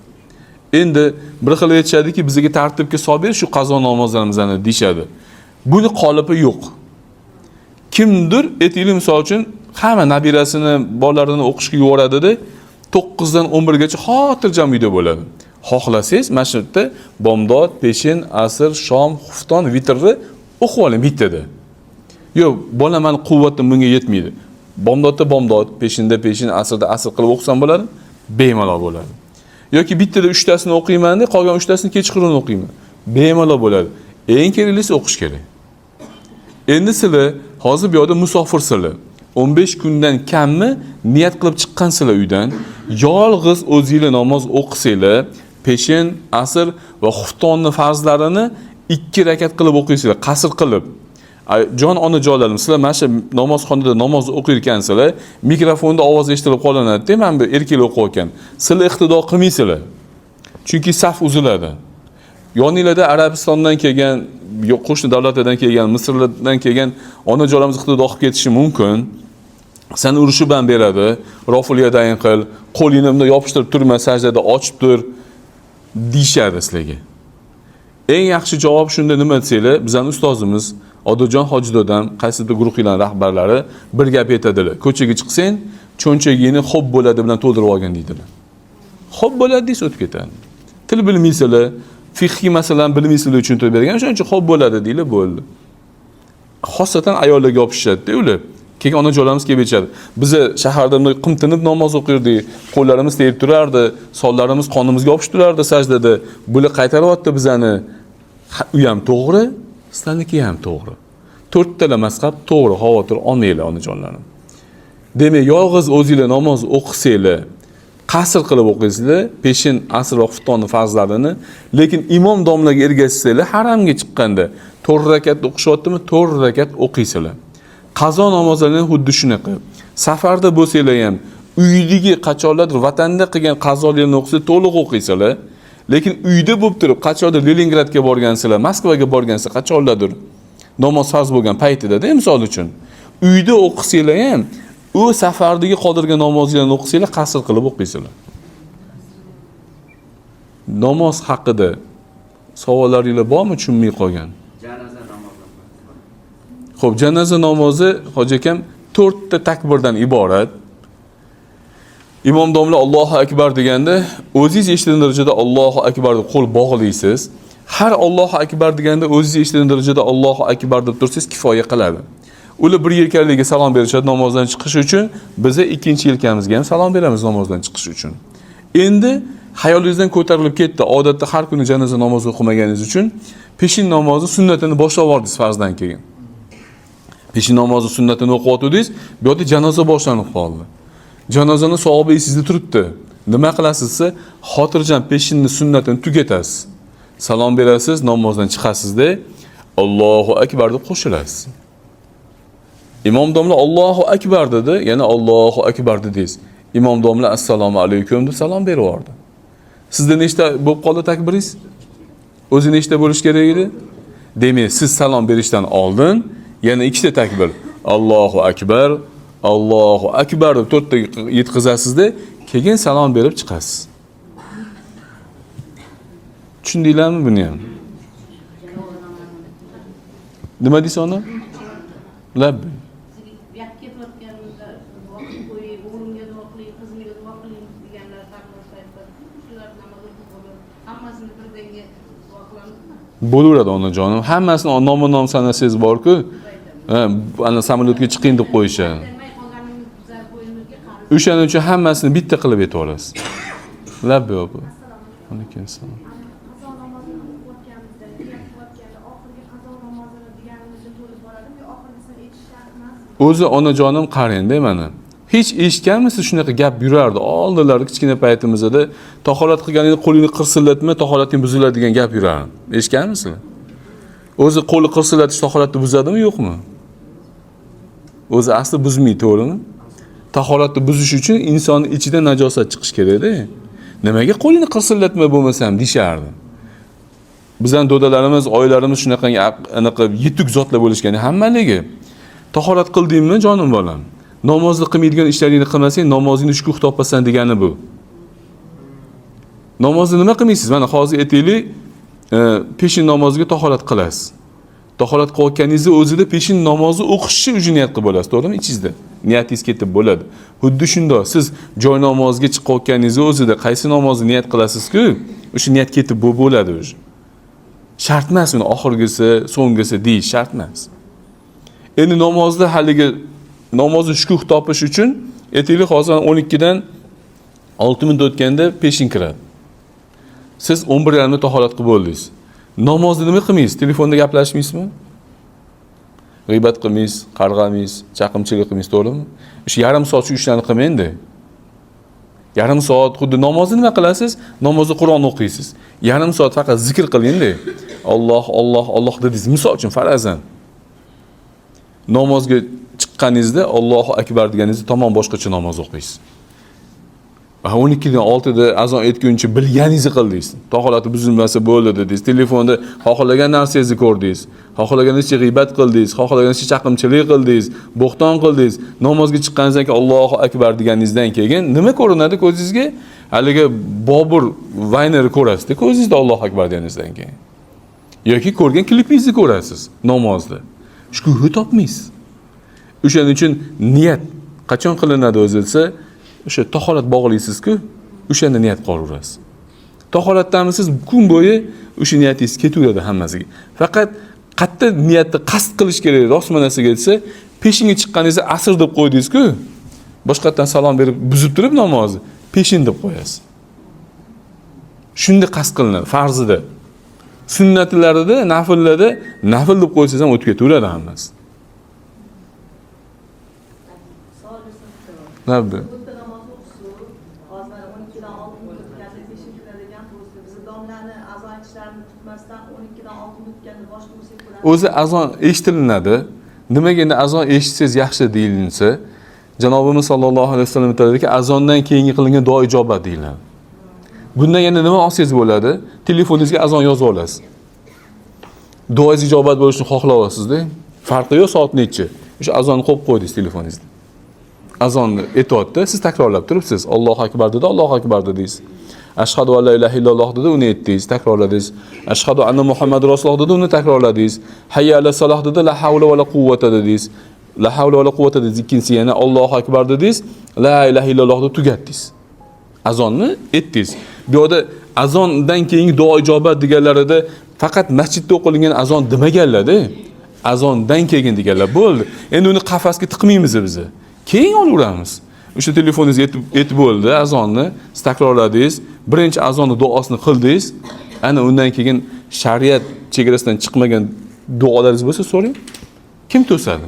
Endi bir xil aytishadiki, bizga tartibga solib ber shu qazo namozlarimizni deyshadi. Buni qolipi yo'q. Kimdir aytaylik, misol uchun, hamma nabirasini, bolalarini o'qishga yuboradida, 9 dan 11 gacha xotirjam uyda bo'ladi. Xohlasangiz mana shu yerda bomdod, peshin, asr, shom, xufton, vitrni o'qib oling bittada. Yo'q, bola mani quvvatim bunga yetmaydi. Bomdodda bomdod, peshinda peshin, asrda asr qilib o'qisam bo'ladi, bemalol bo'ladi. Yoki bittada uchtasini o'qiyman deb, qolgan uchtasini kechqurun o'qiyman. Bemalol bo'ladi. Eng keraklisi o'qish kerak. Endi sizlar hozir bu yerda musofirsizlar. 15 kundan kammi niyat qilib chiqqansizlar uydan, yolg'iz o'zinglar namoz o'qisanglar, peshin, asr va xuftonni farzlarini 2 rakat qilib o'qiysizlar, qasr qilib. Jon onajonlarim, sizlar mana shu namozxonada namoz o'qiyotgansizlar, mikrofonda ovoz eshitilib qolinadi-da, mana bu erkaklar o'qiyotgan. Sizlar iqtido qilmaysizlar. Chunki saf uziladi. Yoninglarda Arabistondan kelgan, qo'shni davlatlardan kelgan, Misrdan kelgan onajonlarimiz iqtido qilib ketishi mumkin. Seni urushib ham beradi. Roful yadayn qil, qo'lingni bunday yopishtirib turma, sajdada ochib tur deyishadi sizlarga. Eng yaxshi javob shunda nima desanglar, bizning ustozimiz Odiljon Hoji dodam, qaysidir guruhlar rahbarlari bir gap aytadilar. Ko'chaga chiqsang, cho'nchagingni xo'p bo'ladi bilan to'ldirib olgin deydilar. Xo'p bo'ladi deysiz, o'tib ketadi. Til bilmaysizlar, fiqhiy masalani bilmaysizlar uchun turib bergan, shuning uchun xo'p bo'ladi deylar, bo'ldi. Xosatan ayollarga yopishishadi-da ular. Keyin onajonlarimiz kelib aytishadi. Biz shaharda bunday qimtinib namoz o'qirdik, qo'llarimiz tegib turardi, sonlarimiz qonimizga yopishib turardi sajdada. Bular qaytaryapti bizani. U ham to'g'ri, sizlarniki ham to'g'ri. To'rttala mazhab to'g'ri, xavotir olmanglar onajonlarim. Demak, yolg'iz o'zinglar namoz o'qisanglar, qasr qilib o'qiysizlar, peshin, asr va xuftonni farzlarini, lekin imom domlaga ergashsanglar, haramga chiqqanda 4 rakat o'qishyaptimi, 4 rakat o'qiysizlar. Qazo namozlarini xuddi shunaqa. Safarda bo'lsanglar ham uydagi qachonlardir vatanda qilgan qazolarni o'qisa to'liq o'qiysizlar. Lekin uyda bo'lib turib qachondir Leningradga borgansizlar, Moskvaga borgansizlar, qachonlardir namoz farz bo'lgan paytida-da, misol uchun uyda o'qisanglar ham u safardagi qoldirgan namozlarni o'qisanglar, qasr qilib o'qiysizlar. Namoz haqida savollaringlar bormi tushunmay qolgan? Janoza namozi. Xo'p, janoza namozi hoji akam 4 ta takbirdan iborat. Imom domla Allohu akbar deganda o'zingiz eshitgan darajada Allohu akbar deb qo'l bog'laysiz. Har Allohu akbar deganda o'zingiz eshitgan darajada Allohu akbar deb tursangiz kifoya qiladi. Ular bir yelkaliga salom berishadi namozdan chiqish uchun, biza ikkinchi yelkamizga ham salom beramiz namozdan chiqish uchun. Endi xayolingizdan ko'tarilib ketdi. Odatda har kuni janoza namozi o'qimaganingiz uchun peshin namozi sunnatini boshlab yubordingiz farzdan keyin. Peshin namozi sunnatini o'qiyotdingiz, bu yerda janoza boshlanib qoldi. Janozani savobi esingizda turibdi. Nima qilasiz desa, xotirjam peshinni sunnatini tugatasiz. Salom berasiz, namozdan chiqasizda Allohu akbar deb qo'shilasiz. Imom domla Allohu akbar dedi, yana Allohu akbar dedingiz. Imom domla assalomu alaykum deb salom berib yubordi. Sizda nechta bo'lib qoldi takbiringiz? O'zi nechta bo'lish kerak edi? Demak, siz salom berishdan oldin yana ikkita takbir Allohu akbar, Allohu akbar deb to'rtta yetkazasizda, keyin salom berib chiqasiz. Tushundinglarmi buni ham? Nima deysiz ona? Labbay. Yoqqa ketayotganimizda duo qilib qo'ying, o'g'limga duo qiling, qizimga duo qiling deganlar qarindosh aytadi. Shular namoz o'qib bo'lib, hammasini birdaniga duo qilamizmi? Bo'laveradi onajonim. Hammasini nomma-nom sanasangiz bor-ku. Ha, ana samolyotga chiqing deb qo'yishadi. Demay qolganimiz bizlar bo'ynimizga qarz. O'shaning uchun hammasini bitta qilib aytib olasiz. Labbay opa. Alaykum assalom. Qazo namozini o'qiyotganimizda, niyat qilayotganda oxirgi qazo namozini deganimizda to'lib boradimi yo oxirgisini aytish shart emasmi? O'zi onajonim qarang-da mana. Hech eshitganmisiz shunaqa gap yurardi oldinlari kichkina paytimizda tahorat qilganingda qo'lingni qirsillatma, tahorating buziladi degan gap yurardi. Eshitganmisizlar? O'zi qo'li qirsillatish tahoratni buzadimi, yo'qmi? O'zi asli buzmaydi, to'g'rimi? Tahoratni buzish uchun insonning ichidan najosat chiqish kerak-da. Nimaga qo'lingni qirsillatma bo'lmasam deyishardi. Bizning dodalarimiz, oyilarimiz shunaqangi anaqa yetuk zotlar bo'lishgan hammaligi. Tahorat qildingmi, jonim bolam? Namozni qilmaydigan ishlaringni qilmasang, namozingni shukuh topasan degani bu. Namozni nima qilmaysiz? Mana hozir aytaylik, peshin namoziga tahorat qilasiz. Tahorat qilayotganingizda o'zida peshin namozi o'qishni uchun niyat qilib bo'lasiz, to'g'rimi? Ichingizda niyatingiz ketib bo'ladi. Xuddi shundoq siz joy namozga chiqayotganingizda o'zida qaysi namozni niyat qilasizku, O'sha niyat ketib bo'ladi o'sha. Shart emas uni oxirgisi, so'nggisi deyish shart emas. Endi namozda haligi namozni shukuh topish uchun aytaylik hozir 12dan 6 minut o'tganda peshin kiradi. Siz 11:30 tahorat qilib bo'ldingiz. Namozni nima qilmaysiz? Telefonda gaplashmaysizmi? G'iybat qilmaysiz, qarg'amaysiz, chaqimchilik qilmaysiz, to'g'rimi? O'sha yarim soat shu ishlarni qilmang-da. Yarim soat xuddi namozni nima qilasiz? Namozni Qur'on o'qiysiz. Yarim soat faqat zikr qiling-da. Alloh, Alloh, Alloh dedingiz. Misol uchun farazan. Namozga chiqqaningizda Allohu akbar deganingizda tamom boshqacha namoz o'qiysiz. 12dan 6da azon aytguncha bilganingizni qildingiz. Tahorati buzilmasa bo'ldi dedingiz. Telefonda xohlagan narsangizni ko'rdingiz. Xohlaganingizcha g'iybat qildingiz, xohlaganingizcha chaqimchilik qildingiz, bo'xton qildingiz. Namozga chiqqaningizdan keyin Allohu akbar deganingizdan keyin nima ko'rinadi ko'zingizga? Haligi Bobur Vaynerni ko'rasiz-da ko'zingizda Allohu akbar deganingizdan keyin. Yoki ko'rgan klipingizni ko'rasiz namozda. Shukuhi topmaysiz. O'shaning uchun niyat qachon qilinadi o'zi desa, o'sha tahorat bog'laysiz-ku, o'shanda niyat qilaverasiz. Tahoratdanmisiz kun bo'yi o'sha niyatingiz ketaveradi hammasiga. Faqat qatta niyatni qasd qilish kerak rostmanasiga desa, peshinga chiqqaningizda asr deb qo'ydingiz-ku, boshqatdan salom berib buzib turib namozni peshin deb qo'yasiz. Shunda qasd qilinadi farzida. Sunnatlarida, nafllarda nafl deb qo'ysangiz ham o'tib ketaveradi hammasi. Nabbi. Hozir 12dan 6 minut o'tganda peshin kiradigan bo'lsa, biz domlani azon aytishlarini kutmasdan 12dan 6 minut o'tganda boshlasak bo'ladi. O'zi azon eshitilinadi. Nimaga endi azon eshitsangiz yaxshi deyilinsa, Janobimiz sollallohu alayhi vasallam aytadiki, azondan keyingi qilingan duo ijobat deyiladi. Bundan yana nima olsangiz bo'ladi? Telefoningizga azon yozib olasiz. Duoingiz ijobat bo'lishini xohlayapsiz-da. Farqi yo'q soat nechi. O'sha azonni qo'yib qo'ydingiz telefoningizda. Azonni aytyapti, siz takrorlab turibsiz. Allohu akbar dedi, Allohu akbar dedingiz. Ashhadu an la ilaha illalloh dedi, uni aytdingiz, takrorladingiz. Ashhadu anna Muhammad rasululloh dedi, uni takrorladingiz. Hayya ala salah dedi, la havla va la quvvata dedingiz. La havla va la quvvata dedingiz, ikkinchisi yana Allohu akbar dedingiz, la ilaha illalloh deb tugatdingiz. Azonni aytdingiz. Bu yerda azondan keyingi duo ijobat deganlarida faqat masjidda o'qilingan azon demaganlar-da. Azondan keyin deganlar bo'ldi. Endi uni qafasga tiqmaymiz biz. Keyin olaveramiz. O'sha telefoningiz yetib bo'ldi, azonni siz takrorladingiz, birinchi azonni duosini qildingiz. Ana undan keyin shariat chegarasidan chiqmagan duolaringiz bo'lsa so'rang. Kim to'sadi?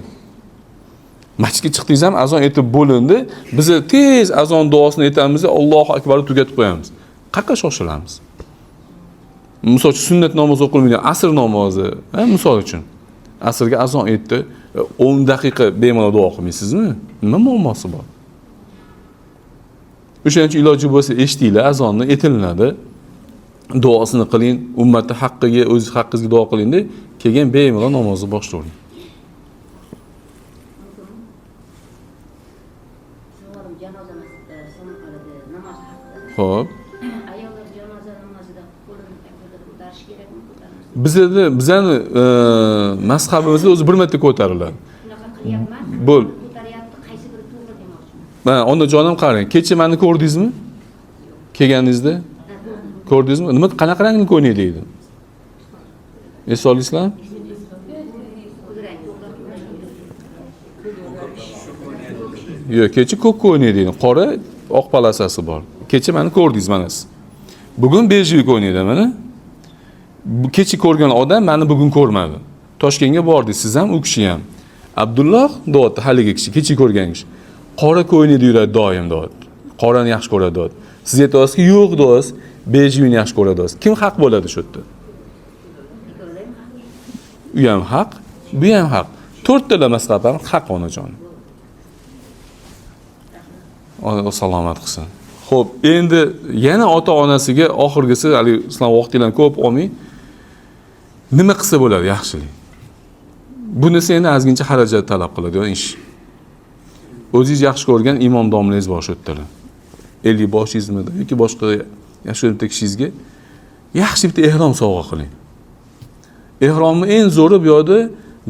Masjidga chiqdingiz ham azon aytib bo'lindi. Biz tez azon duosini aytamiz, Allohu akbar tugatib qo'yamiz. Qayerga shoshilamiz? Misol uchun sunnat namozi o'qilmaydi, asr namozi, misol uchun. Asrga azon aytdi, 10 daqiqa bemalol duo qilmaysizmi? Nima muammosi bor? O'shaning uchun iloji bo'lsa eshitinglar, azonni aytilinadi. Duosini qiling, ummatni haqqiga, o'z haqqingizga duo qiling-da, keyin bemalol namozni boshlayvering. Savolim janoza namozi haqida. Xo'p. Ayollar janoza namozida qo'lini takbirda ko'tarish kerakmi, ko'tarmaslik? Bizani mazhabimizda o'zi bir marta ko'tariladi. Shunaqa qilyapman. Bo'l. Ko'taryapti, qaysi biri to'g'ri demoqchiman. Mana onajonim qarang, kecha meni ko'rdingizmi? Kelganingizda ko'rdingizmi? Nima qanaqa rangni ko'ynak deydi? Esolisizlar? Yo'q, kecha ko'k ko'ynak deydi. Qora, oq palasasi bor. Kecha meni ko'rdingiz mana siz. Bugun bejli ko'ynakda mana. Kecha ko'rgan odam meni bugun ko'rmadi. Toshkentga bordik, siz ham, u kishi ham. Abdulloh deyapti, haligi kishi, kecha ko'rgan kishi. Qora ko'ynakda yuradi doim deyapti. Qorani yaxshi ko'radi deyapti. Siz aytyapsizki, yo'q deyapsiz, bejini yaxshi ko'radi deyapsiz. Kim haq bo'ladi shu yerda? U ham haq, bu ham haq. To'rttala mazhab ham haq onajon. Alloh salomat qilsin. Xo'p, endi yana ota-onasiga oxirgisi, hali islom vaqtinglarni ko'p olmay, nima qilsa bo'ladi yaxshilik? Bunisi endi ozgincha xarajat talab qiladigan ish. O'zingiz yaxshi ko'rgan imom domlangiz bor shu yerdalar. 50 boshingizmi yoki boshqa yaxshi bitta kishingizga yaxshi bitta ehrom sovg'a qiling. Ehromni eng zo'ri bu yerda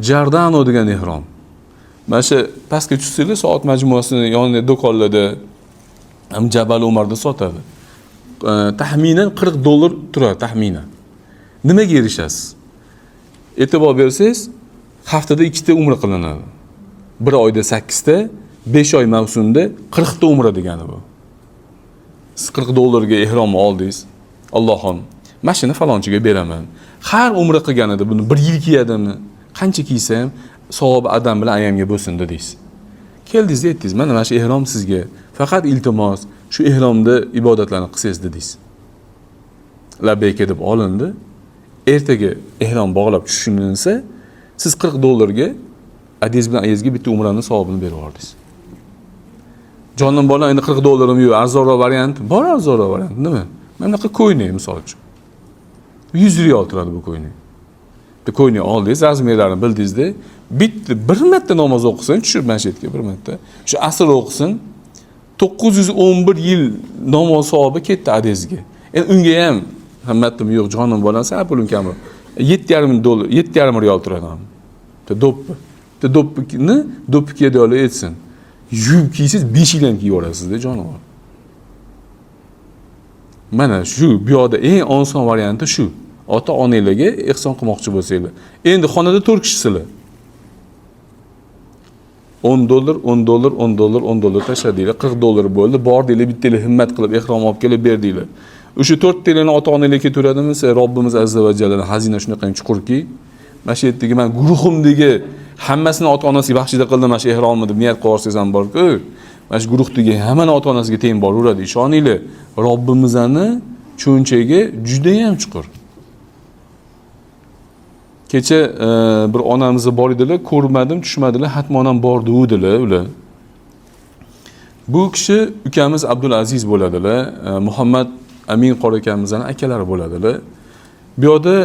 Jardano degan ehrom. Mana shu pastga tushsangiz soat majmuasini yonida do'konlarda ham Jabal Umarda sotadi. Taxminan 40 dollar turadi taxminan. Nimaga erishasiz? E'tibor bersangiz, haftada 2 ta umra qilinadi. Bir oyda 8 ta, 5 oy mavsumda 40 ta umra degani bu. Siz 40 dollarga ehrom oldingiz. Allohim, mana shuni falonchiga beraman. Har umra qilganida buni bir yil kiyadimi? Qancha kiysa ham savobi adam bilan ayamga bo'lsin dedingiz. Keldingiz, aytdingiz, mana shu ehrom sizga. Faqat iltimos, shu ehromda ibodatlarni qilsangiz dedingiz. Labbayka deb olindi. Ertaga ehrom bog'lab tushilinsa, siz 40 dollarga adingiz bilan ayangizga bitta umrani savobini berib yubordingiz. Jonim bolam, endi 40 dollarim yo'q, arzonroq variant bor, arzonroq variant nima? Mana bunaqa ko'ynak misol uchun. 100 riyol turadi bu ko'ynak. Bitta ko'ynak oldingiz, razmerlarini bildingizda, bitta bir marta namoz o'qisin, tushib mana shu yerga bir marta. Shu asr o'qisin, 911 yil namoz savobi ketdi adangizga. Endi unga ham himmatim yo'q, jonim bolam, sal pulim kam. 7,5 dollar, 7,5 riyol turadi ham. Bitta do'ppi. Bitta do'ppini do'ppi kiyadi olib etsin. Yuvib kiysangiz 5 yil ham kiyaverasizda jonivor. Mana shu bu yoqda eng oson varianti shu. Ota onanglarga ehson qilmoqchi bo'lsanglar. Endi xonada 4 kishisizlar. 10 dollar, 10 dollar, 10 dollar, 10 dollar tashladinglar, 40 dollar bo'ldi. Bordinglar, bittanglar himmat qilib ehrom olib kelib berdinglar. O'sha 4 tillani ota onanglar ketaveradimi? Robbimiz azza va jallani xazina shunaqa chuqurki, mana shu yerdagi men guruhimdagi hammasini ota onasiga baxshida qildim mana shu ehromni deb niyat qilib olsangiz ham borku, mana shu guruhdagi hammani ota onasiga teng boraveradi, ishoninglar. Robbimizni cho'nchagi juda ham chuqur. Kecha bir onamiz bor edilar, ko'rmadim, tushmadilar, hatmon ham bordi dedilar ular. Bu kishi ukamiz Abdulaziz bo'ladilar, Muhammad Amin qori akamizning akalari bo'ladilar. Bu yoqda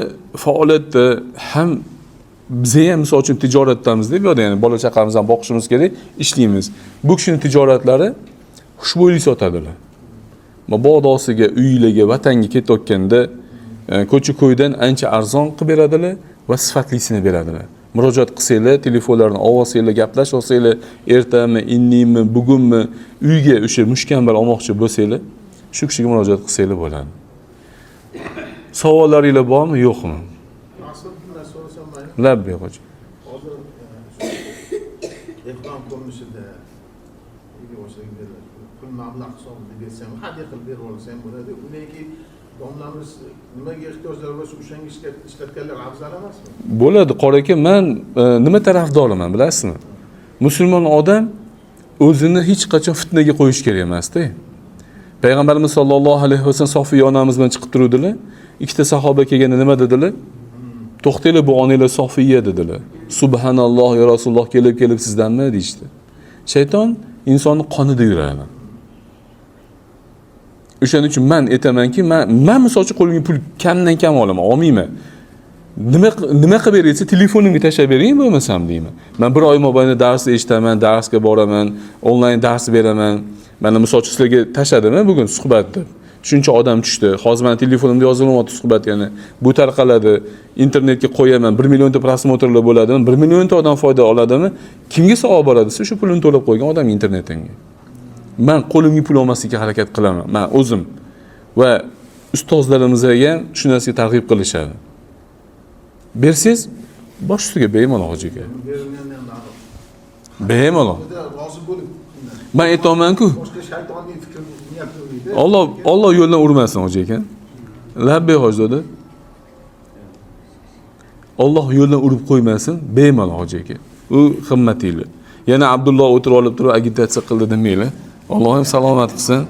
faoliyatda ham biz ham misol uchun tijoratdamizda, bu yoqda ya'ni bola chaqamizni ham boqishimiz kerak, ishlaymiz. Bu kishining tijoratlari xushbo'ylik sotadilar. Mabodosiga, uylarga, vatanga ketayotganda ko'cha ko'ydan ancha arzon qilib beradilar va sifatlisini beradilar. Murojaat qilsanglar, telefonlarni olsanglar, gaplashib olsanglar, ertami, indinmi, bugunmi uyga o'sha mushkanbar olmoqchi bo'lsanglar, shu kishiga murojaat qilsanglar bo'ladi. Savollaringlar bormi, yo'qmi? Asl bir so'rasam mayli. Labbay hoji. Hozir ehrom ko'rinishida uyga boshlagan beriladi. Pul mablag' hisobida bersam, hadya qilib berib olsa ham bo'ladi. Undan keyin domlamiz nimaga ehtiyojlari bo'lsa o'shanga ishlatganlar afzal emasmi? Bo'ladi, qori aka, men nima tarafdoriman bilasizmi? Musulmon odam o'zini hech qachon fitnaga qo'yish kerak emasda. Payg'ambarimiz sollallohu alayhi vasallam Sofiya onamiz bilan chiqib turuvdilar. Ikkita sahoba kelganda nima dedilar? To'xtanglar, bu onanglar Sofiya dedilar. Subhanalloh, ya Rasululloh, kelib kelib sizdanmi deyishdi. Shayton insonni qonida yuradi. O'shaning uchun men aytamanki, men misol uchun qo'limga pul kamdan kam olaman, olmayman. Nima qilib beray desa, telefonimga tashlab bering bo'lmasam deyman. Men bir oy mobaynida dars eshitaman, darsga boraman, onlayn dars beraman. Mana misol uchun sizlarga tashladim bugun suhbat deb. Shuncha odam tushdi. Hozir meni telefonimda yozilyapti suhbat, ya'ni bu tarqaladi. Internetga qo'yaman, 1 millionta prosmotrlar bo'ladimi? 1 millionta odam foyda oladimi? Kimga savob boradi desa, shu pulini to'lab qo'ygan odam internetimga. Men qo'limga pul olmaslikka harakat qilaman, men o'zim va ustozlarimizga ham shu narsaga targ'ib qilishadi. Bersangiz bosh ustiga bemalol hoji aka. Berilgandan ham ma'lum. Bemalol. Rozi bo'lib. Men aytyapman-ku. Boshqa shaytonning fikri niyat bo'lmaydi. Alloh yo'ldan urmasin hoji aka. Labbay hoji doda. Alloh yo'ldan urib qo'ymasin, bemalol hoji aka. U himmatinglar. Yana Abdulloh o'tirib olib turib agitatsiya qildi demanglar. Alloh ham salomat qilsin.